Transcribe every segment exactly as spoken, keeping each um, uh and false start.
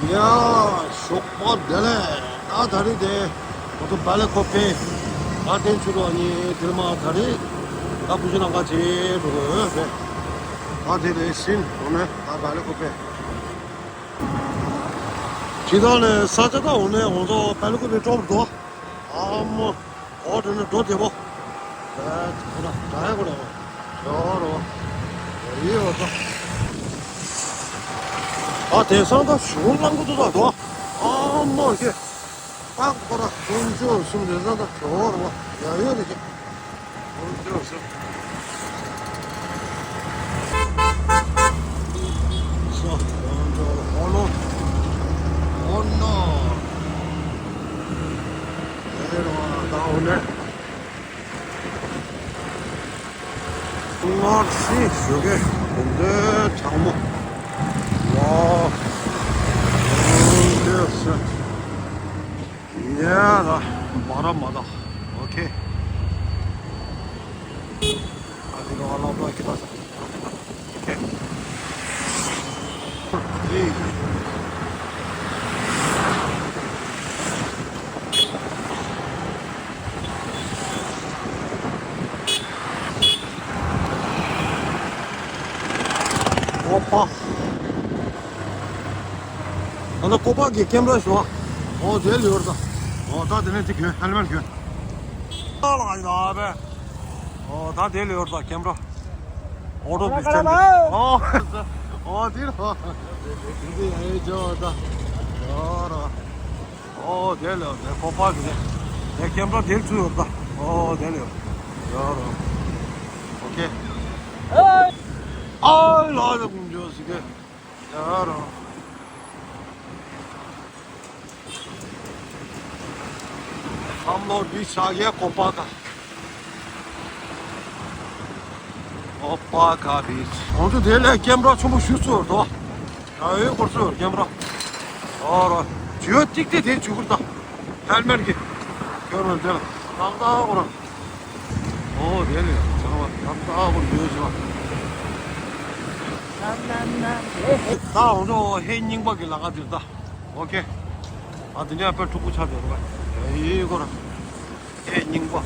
ཡ། ཞོགས་པ་བདེ་ལེགས། ད་ད་རེས་དེ་ང་ཚོ་སྦེལ་ཀོབ་ཕེ་ད་ཐེངས་ཆུ་རོ་ནི་དེར་མ་ད་རེས་ད་བུ་ཆུ་ནང་ཁ་ཆེ་འགྲོ་གི་ཡོད་རེད། ད་དེ་རེད་ཤིན་འོ་ནས་ད་སྦེལ་ཀོབ་ཕེ། ཇི་ལྟར་ནས་ས་ཆ་ད་འོ་ནས་ང་ཚོ་སྦེལ་ཀོབ་ཕེ་ཀྲོབ་འགྲོ། ཨ་མ། ཨོ་དེ་ནས་འགྲོ་བདེ་པོ། ད་ཁོ་ན་ད་ཡ་ཁོ་ན་ཡོ་རོ། ཡི་ཡོ་ད། ཨ་དེང་སང་ད་ཞོ་ལང་གི་འདུག་ད་དོ། ཨ་མ་ཁེ། ཨ་ཁོ་ར་ཁོང་ཚོ་གསུམ་དེང་སང་ད་ཡོ་རོ། ཡ་ཡོ་རེ་ཁེ། ཁོང་ཚོ་གསུམ། ཨོ་ནོ། ཨོ་ནོ། ཨེ་རོ་ད་འོ་ནས། སྔར་སྲིད་ཞོགས་ཀས་དགོང་དྲོའི་གྲང་མོ། ཝའོ། དགོང་དྲོའི་ས། ཡ་ད། མ་ར་མ་ད། ཨོ་ཁེ། ཨ་ཏི་རོ་ཨ་ལ་པ་ཁི་ད་ས། ཨོ་ཁེ། ཨེ། ཨོ་པ། ཨ་ན་ཀོ་པ་གི་ཀེམ་ར་ཞོ། ཨོ་དེ་ལོས་ད། ཨོ་ད་དེ་ནས་དེ་གྱོན་ཧེལ་མེཊ་གྱོན། ཨ་ལ་ཨ་ལ་བས། ཨོ་ད་དེ་ལོས་ད་ཀེམ་ར། ཨོ་ཏོ་བི་སི་ཊན་ཨོ། ཨོ་དེ་ལོ། དེ་དེ་ཨེ་ཇོ་ད། ཨོ་ར། ཨོ་དེ་ལོ་དེ་ཀོ་པ་གི་དེ། དེ་ཀེམ་ར་དེ་ཚུ་ཡོད་ད། ཨོ་དེ་ལོ། ཡོ་ར། ཨོ་ཁེ། ཨ་ལ་དེ་ཀུན་ཇོ་སི་ཀེ། ཡ་རང་། हम लोग भी आ गया कोपा का। कोपा का बीच। ང་ཚོ་དེ་ལས་ཀེམ་ར་ཆེན་པོ་ཞིག་བཙུགས་འདུག་ཡ་ཡོད་སྐོར་བཙུགས་ཀེམ་ར། ཨོ་ར། ཇོ་ཏིག་ཏིག་དེ་བཅུག་གི་རེད་ད། ཧེལ་མེཊ་གི། ཁྱོད་རང་དེ་ལ་ཏག་ཏག་འོ་ར། ཨོ་དེ་ལས་ཚང་མ་ཏག་ཏག་འོ་ཡོད་ཟེར་བ། ད་འོ་ཚོ་ཧེ་རྙིང་པ་གི་ལ་ཁ་དེར་ད། ཨོ་ཁེ། ཨ་དེ་ནས་ཨ་ཕའི་ཕྲུ་གུ་ཆགས་བསྡད་རེད་པ། ཡི་གོ་ར། ཧེ་རྙིང་པ། ད་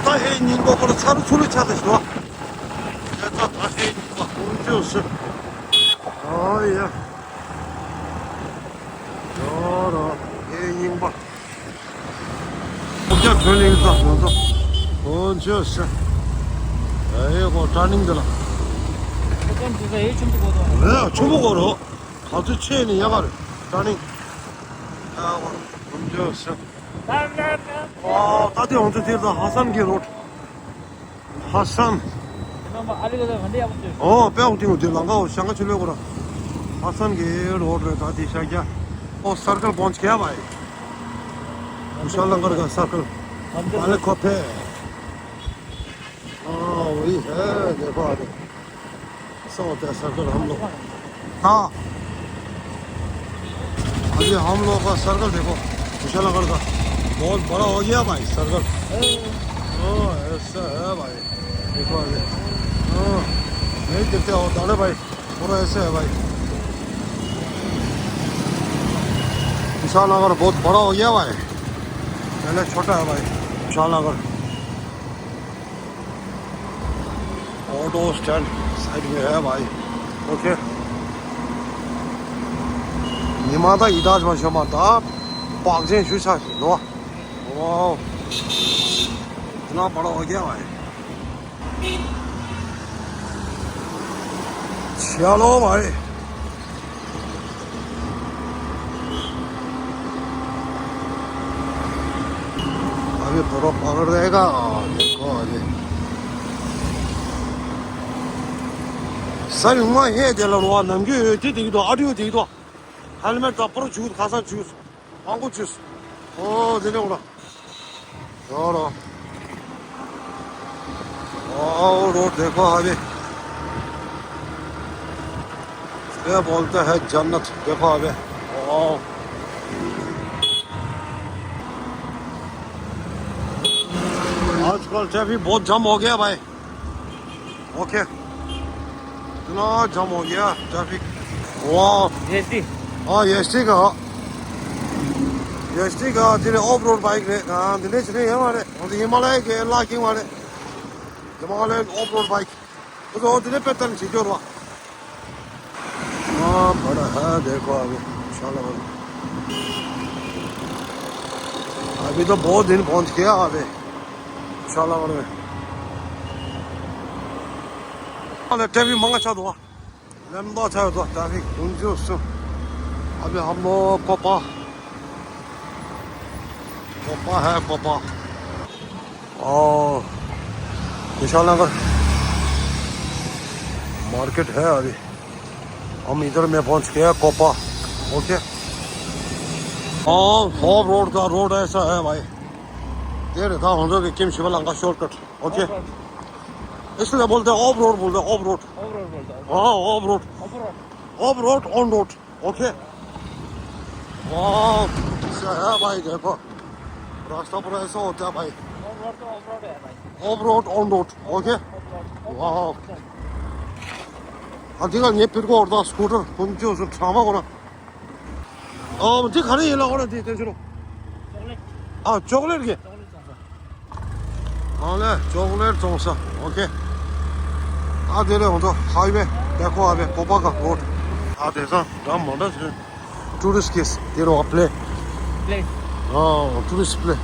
ལྟ་ཧེ་རྙིང་པ་ཁོ་ལ་ཚ་རུ་ཚུ་རུ་ཆགས་བསྡད་ཤག་པ། ད་ལྟ་ཧེ་རྙིང་པ་ཁོང་ཚོས་ཟེར། ཨོ་ཡ། ཡོ་རོ། ཨེ་རྙིང་པ། ཁོ་རྒྱ་བོད་གླིང་ས་ཁོང་ཚོ། ཁོང་ཚོས་ཟེར། ཨེ་ཁོ་ཀྲ་ནིང་འདི་ལ། ཁོ་ཀྲ་ནིང་འདི་ལ་ཨེ་ཆུམ་པོ་གོ་དོ། ཨེ་ཆུམ་པོ་གོ་རོ། ག་ཚོད་ཆེ་ནི་ཡག་ག་རེད་ཀྲ་ནིང་། ཨེ་ཁོ་ཁོང་ཚོས་ཟེར། ཨོ་ད་དེ་ཁོང་ཚོ་དེ་ལ་ཧ་སན་གི་རོ། ཧ་སན། ཨོ་དཔེ་འོང་ཐིང་འོང་དེ་ལང་ཀ་འོ་ཤང་ཀ་ཆུ་ལོད་གོ་ར། ཧ་སན་གི་རོ་རེད་ད་དེ་ཤ་རྒྱ། ཨོ་སར་ཀལ་པོན་ཆ་ཁྱེར་བ་ཡི། ཤ་ལང་ཀར་ག་སར་ཀལ། ཨ་ལེ་ཁོ་ཕེ། ཨ་འོ་ཡི་ཧེ་དེ་ཁོ་ཨ་དེ། ས་འོ་དེ་སར་ཀལ་ཧམ་ལོ། ད། अभी हम लोग का सर्कल देखो, विशाल नगर का बहुत बड़ा हो गया भाई सर्कल। ओ, ऐसा है भाई, देखो अभी। हाँ, नहीं देखते हो दादा भाई, पूरा ऐसा है भाई। विशाल नगर बहुत बड़ा हो गया भाई, पहले छोटा है भाई विशाल नगर। ऑटो स्टैंड साइड में है भाई। ओके। ཉི་མ་ད་ཡི་དྭགས་མ་ཤོར་མ་ད། པག་ཅན་ཞུ་ཆ་ཞིག་ལོ། ཝའོ། इतना बड़ा हो गया भाई। चलो भाई। अभी बर्फ पड़ रहेगा। देखो अभी। ས་ཡོང་མ་ཧེ་དེ་ལ་རོ་ནམ་རྒྱུན་ཡོད་དེ་དེ་གི་དོ་ཨ་ཏི་ཡོད་དེ་གི་དོ། ཧེལ་མེཊ་དང་པོར་བཅུག་ཁ་སང་བཅུག་ཧང་གོ་བཅུག་ཨོ་དེ་ནས་འོ་ལ། ཡོ་རོ། वाओ रोड देखो अभी। ये बोलते हैं जन्नत। देखो अभी। आजकल ट्रैफिक बहुत जाम हो गया भाई। ओके, इतना जाम हो गया ट्रैफिक। वाह। जीएसटी। हाँ, जीएसटी का। जीएसटी का तेरे ऑफ रोड बाइक रे। हाँ, दिने चले हमारे। और हिमालय के लाकिंग वाले हिमालयन ऑफ रोड बाइक। तो दिने पैदल से जोड़वा। हाँ, बड़ा है, देखो अभी। इंशाल्लाह। अभी तो बहुत दिन पहुंच गया अभी। इंशाल्लाह। अरे, ट्रैफिक मंगा चाह दो। लंबा चाह दो, ट्रैफिक। उनजो सु। अभी हम लोग कोपा। कोपा है, कोपा। और विशाल नगर मार्केट है अभी। हम इधर में पहुंच गया, कोपा। ओके। और ऑफ रोड का रोड ऐसा है भाई। तेरे था हम लोग के किम शिवलंका शॉर्टकट। ओके। इसलिए बोलते हैं ऑफ रोड, बोलते हैं ऑफ रोड। ऑफ रोड बोलते हैं। हाँ, of road. Of road. Of road, on road. Okay. वाह, ऐसा है भाई, देखो। रास्ता पूरा ऐसा होता है भाई। ऑफ रोड तो ऑफ रोड है भाई। Of road, on road. Okay. Of road, of road. वाह। हाँ, देखो, ये फिर को और था स्कूटर, उनकी उस ड्रामा को ना। ཨོ། འདི་ག་རེ་ཡིན་ལ། ཨོ་ན་འདི་དེ་ཕྱི་རུ། ཨ། ཅོག་ལེཊ་གི། ཨོ་ལེ། ཅོག་ལེཊ་བཙོང་ས། ཨོ་ཁེ། ཨ། དེ་ལས་ཧོང་ཏོ་ཧའི་ཝེ་དེ་ཁོ་ཨ་བེ་པོ་པ་ག་རོཌ། ཨ། དེ་སང་འགྲམ་མ་འདྲ་ཞིག་ཊུ་རི་སི་ཊི་གི་དེ་རུ་ཨ་པླེ། པླེས། ཨ། ཊུ་རི་སི་ཊི་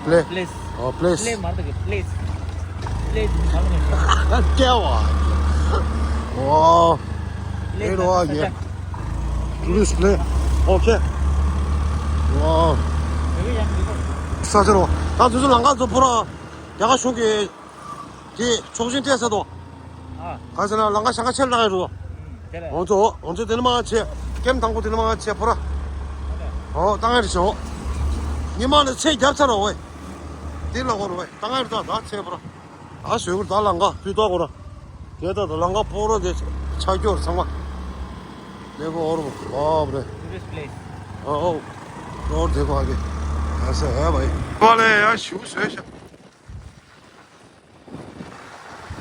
པླེ། པླེ། པླེས། ཨ། པླེས། པླེ་མ་རེད་གི། པླེས། པླེས་མ་རེད་གི། ཨ། ཀེ་བ། ཨོ། པླེས། དེ་རུ་ཨ་ཡེ། ཊུ་རི་སི་ཊི་པླེ། ཨོ་ཁེ། ཝའོ། ས་ཆ་རོ། ད་དུས་ཚོད་ལང་ཀ་ཚོ་པུ་ར། རྒྱ་གར་གཞུང་གི་དེ་ཆོག་མཆན་སྤྲད་ས་དོ། ཨ། ག་ཟེར་ན་ལང་ཀ་ཞང་ཀ་ཆེར་བཏང་ཡ་རོ། ཨུམ། དེ་རེད། ང་ཚོ་ང་ཚོ་དེ་ནི་མ་ཆེ། ཀེམ་དང་པོ་དེ་ནི་མ་ཆེ་པུ་ར། ཨོ། བཏང་ཡ་རེད་ཤོ། ཉི་མ་ནི་ཚེ་རྒྱབ་ཚར་རོ་ཝེ། དེ་ལ་གོ་རོ་ཝེ། བཏང་ཡ་རེད། ད་ད་ཚེ་པུ་ར། ཨ། ཞོལ་གུར་ད་ལང་ཀ་པུས་ཏོག་གོ་ར། དེ་ད་ད་ལང་ཀ་པོ་ར་དེ་ཆ་སྐྱོར་ཚང་མ། ལེ་གོ་ཨོ་རོ་བ་བ་རེ། Tourist place. ཨོ་ཨོ། རོ་དེ་གོ་ཨ་གེ། ཨ་ས་ཧ་བ་ཡི། བ་ལེ་ཡ་ཞུ་སོས་ཤ།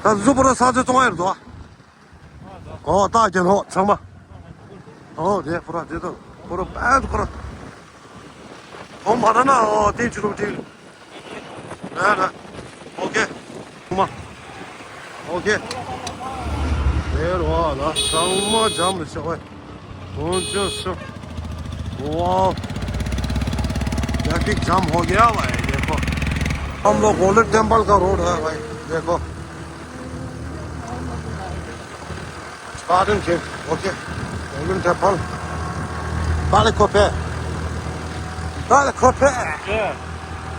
ད་ཟུ་པོ་ར་ས་ཚེ་ཙོང་ཨེ་ར་དོ། ཨོ། ད་ཀྱེ་ནོ་ཚང་མ། ཨོ། དེ་པུ་ར་དེ་ད་པུ་ར་པད་པུ་ར། ཨོ། མ་ད་ན། ཨོ། དེ་ཅི་རུ་དེ། ལ་ལ། ཨོ་ཁེ། མ། ཨོ་ཁེ། དེ་རུ་ཨ་ལ་ཚང་མ་འཇམ་རེད་ཤག་ཝེ། དོན་ཅོ་སུ། ཝའོ། ट्रैफिक जाम हो गया भाई, देखो। हम लोग गोल्डन टेम्पल का रोड है भाई, देखो। स्पार्टन केव, ओके। Golden temple. बालकोपे। बालकोपे। क्या?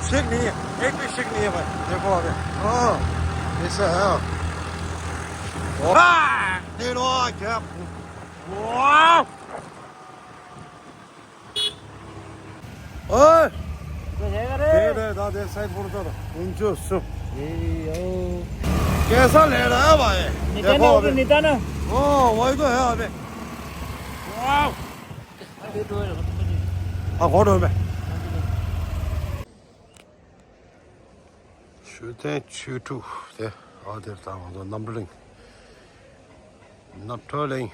सिख नहीं है, एक भी सिख नहीं है भाई। देखो अबे। हाँ, ऐसा है। वाह! ये लो, क्या? वाह! ओए! तो है करे। दे, दे, दा, दे, साइड पर उतार। ऊंचो सो। ए, ओ। कैसा ले रहा है भाई? निता देखो ना, अभी। निता ना। ओ, वही तो है अबे। वाह। अभी तो है। हाँ, खोल दो बे। མཆོད་རྟེན་ཆོས་དྲུག་དེ། ཨ། དེར་ད་ང་ཚོ་རྣམ་གྲོལ་གླིང་། རྣམ་གྲོལ་གླིང་།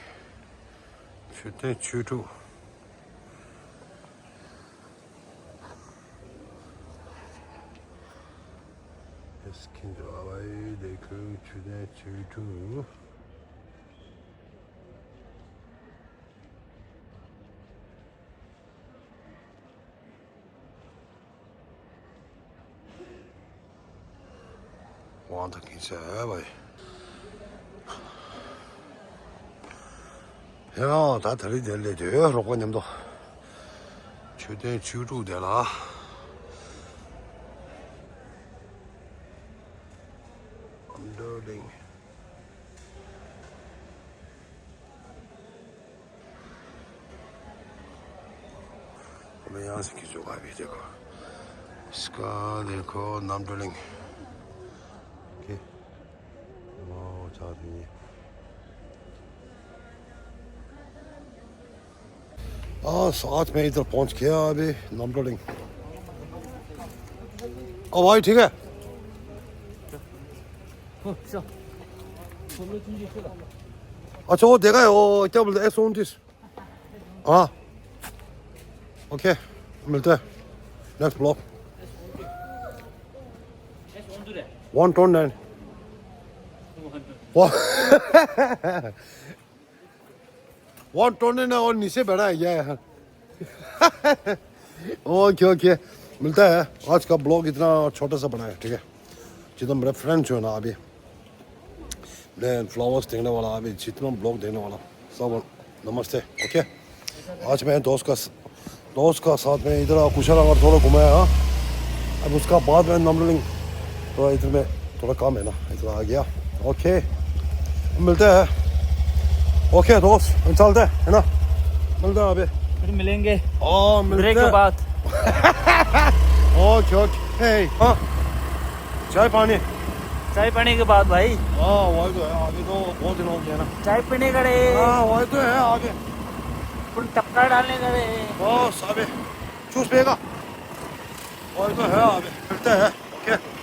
མཆོད་རྟེན་ཆོས་དྲུག་ཨེ་སི་ཁྱེད་ཚོ་ཨ་བའི་ལས་ཁུངས་མཆོད་རྟེན་ཆོས་དྲུག་དབང་དང་གིན་ཚེ་བའི། ཡང་ད་ད་རེས་དེ་ལས་དེ་རོགས་པ་མཉམ་དུ་མཆོད་རྟེན་ཆོས་དྲུག་དེ་ལ། འགྲོ་རིང་། ཡང་སྲིད་ཀྱི་བཟོ་ག་བི་དེ་ཁོ། སྐ་དེ་ཁོ་རྣམ་གྲོལ་གླིང་། ཀེ། མོ་ཆགས་དེ་ཉིད། आज आज मैं इधर पहुंच गया अभी, नमरोलिंग। ओ भाई, ठीक है। अच्छा, वो देखा है, वो क्या बोलते हैं, एस उनतीस। हाँ। ओके, मिलते हैं next blog. One tone nine. One tone nine और नीचे बैठा है, ये है। ओके, ओके, मिलता है। आज का ब्लॉग इतना छोटा सा बनाया, ठीक है। जितना मेरा फ्रेंड जो है ना, अभी मैं फ्लावर्स देखने वाला, अभी जितना ब्लॉग देखने वाला, सब नमस्ते। ओके, आज मैं दोस्त का दोस्त का साथ में इधर कुशानगर थोड़ा घुमाया। हाँ, अब उसका बाद में नमरोलिंग, थोड़ा इधर में थोड़ा काम है ना, इधर आ गया। ओके, मिलते हैं। ओके दोस्त, हम चलते हैं, है ना, मिलते हैं अभी। फिर मिलेंगे। हाँ, मिलते ब्रेक के हैं। बाद। Okay, okay. हाँ, चाय पानी। चाय पानी के बाद भाई। हाँ, वही तो है, अभी तो बहुत दिन हो गया ना। चाय पीने का रे। हाँ, वही तो है आगे। अपन टपका डालने का रे। बस अभी जूस पिएगा। वही तो है, अभी मिलते हैं। ओके।